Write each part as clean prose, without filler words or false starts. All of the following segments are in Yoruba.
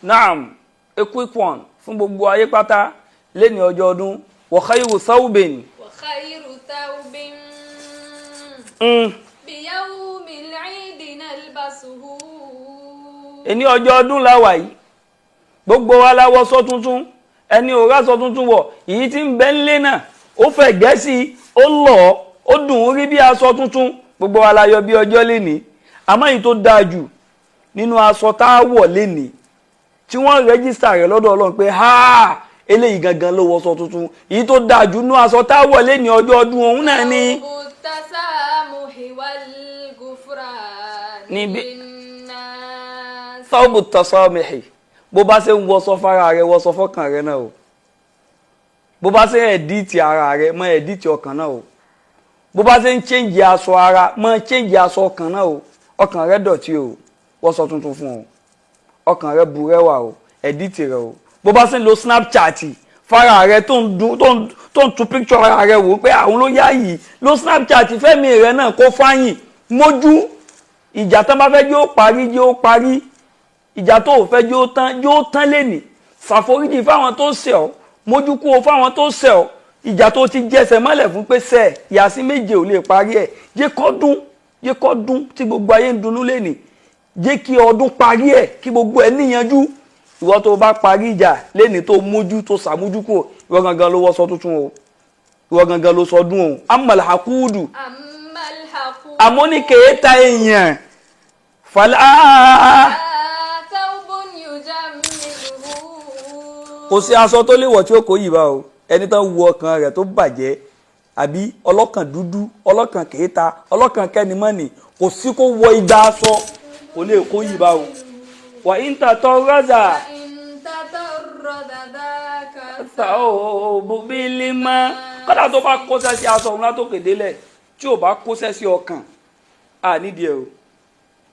Naam, a quick one fún gbogbo ayé pátá lẹ́ni ọjọ́ ọdún. Wa khayru thawbin. وخير ثوب بيوم العيد نلبسه. Ẹni ọjọ́ ọdún la wà yìí, gbogbo wa la wọṣọ tuntun. Ẹni ò ráṣọ tuntun wọ̀, èyí tí ń bẹ ńlé náà, ó fẹ́ gẹ́sì, ó lọ̀, ó dùn ún rí bí aṣọ tuntun. Gbogbo wa la yọ bí ọjọ́ lénìí. Àmọ́ èyí tó dáa jù nínú aṣọ tá a wọ̀ lénìí, tí wọ́n register rẹ̀ lọ́dọ̀ Ọlọ́run pé ha, eléyìí gangan ló wọṣọ tuntun, èyí tó dáa jù nínú aṣọ tá a wọ̀ lénìí ọjọ́ ọdún, òun náà ni ثوب التسامح والغفران للناس. ثوب التسامح. Bó bá ṣe ń wọṣọ fara rẹ, wọṣọ fọkàn rẹ náà o. Bó bá ṣe ń edit ara rẹ, mọ edit ọkàn náà o. Bó bá ṣe ń change aṣọ ara, mọ change aṣọ ọkàn náà o. Ọkàn rẹ dọ̀tí o, wọṣọ tuntun fún o. Ọkàn rẹ bu rẹwà o, edit rẹ o. Bó bá ṣe ń lo Snapchat fara rẹ, tó ń dun, tó ń tún picture ara rẹ wò pé àwọn ló yá yìí, lo Snapchat fẹ́mi rẹ náà kó fáyìn mójú. Ìjà tán bá fẹ́ jẹ́ ó parí, jẹ́ ó parí. Ìjà tó ò fẹ́ jẹ́ ó tán, jẹ́ ó tán lẹ́nì. Ṣàforíjì fáwọn tó ṣẹ̀ ọ́, mójú kú o fáwọn tó ṣẹ̀ ọ́. Ìjà tó ti jẹsẹ̀ mọ́lẹ̀ fún pé ṣẹ̀ yàsí méje ò lè parí ẹ̀, jẹ́ kó dún, jẹ́ kó dún tí gbogbo ayé ń dunnú lẹ́nì. Jẹ́ kí ọdún parí ẹ̀, kí gbogbo ẹ̀ níyanjú. Ìwọ tó bá parí ìjà lẹ́nì, tó mójú, tó ṣàmójú kú, ìwọ gangan ló wọṣọ tuntun o, ìwọ gangan ló sọdún o. أما الحقود. أما الحقود. Àmọ́ ní kèéta èèyàn فلا ثوب يجمله. Kò sí aṣọ tó lè wọ̀ tí ó kó yìí bá o. Ẹni tán wu ọkàn rẹ̀ tó bàjẹ́, àbí ọlọ́kàn dúdú, ọlọ́kàn kèéta, ọlọ́kàn kẹ́nimọ́nì, kò sí kó wọ igba aṣọ, kò lè kó yìí bá o. وإن تطرز إن تطرز ذاك الثوب بالماء. Kọ́dà tó bá kóṣẹ́ sí aṣọ òun látòkè délẹ̀, tí ò bá kóṣẹ́ sí ọkàn, à nídìí ẹ̀ o,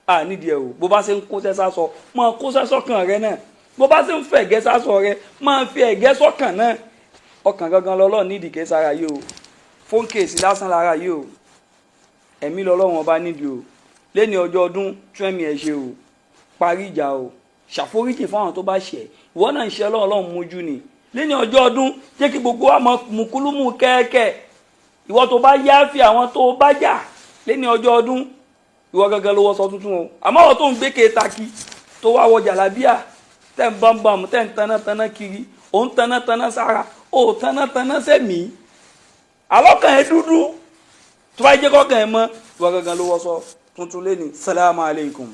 à nídìí ẹ̀ o. Bó bá ṣe ń kóṣẹ́ sásọ, máa kóṣẹ́ sọ́kàn rẹ náà. Bó bá ṣe ń fẹ̀gẹ́ sásọ rẹ, máa fi ẹ̀gẹ́ sọ́kàn náà. Ọkàn gangan lọ́lọ́ nídìí, kìí sára yìí o. Phone case lásán lára yìí o. Ẹ̀mí lọ́lọ́run ọba nídìí o. Lẹ́ni ọjọ́ ọdún, tún ẹ̀mí ẹ̀ ṣe o, parí ìjà o, ṣàforíjì fún àwọn tó bá ṣẹ̀. Ìwọ náà ń ṣe Ọlọ́run, Ọlọ́run mójú ni. Lẹ́ni ọjọ́ ọdún, jẹ́ kí gbogbo wa mọ mùkúlùmù kẹ́ẹ̀kẹ́. Ìwọ tó bá yááfì àwọn tó bá jà lẹ́ni ọjọ́ ọdún, ìwọ gangan ló wọṣọ tuntun o. Àmọ́ àwọn tó ń gbé kéétaki, tó wá wọ jàlábíà, tẹ́ ń bámbàm, tẹ́ ń tanátaná kiri, ò ń tanátaná sára, ó tanátaná sẹ́mi, alọ́kàn ẹ̀ dúdú. Tó bá jẹ́ kọ́kàn ẹ̀ mọ́, ìwọ gangan ló wọṣọ tuntun lẹ́ni. Salamu alaykum.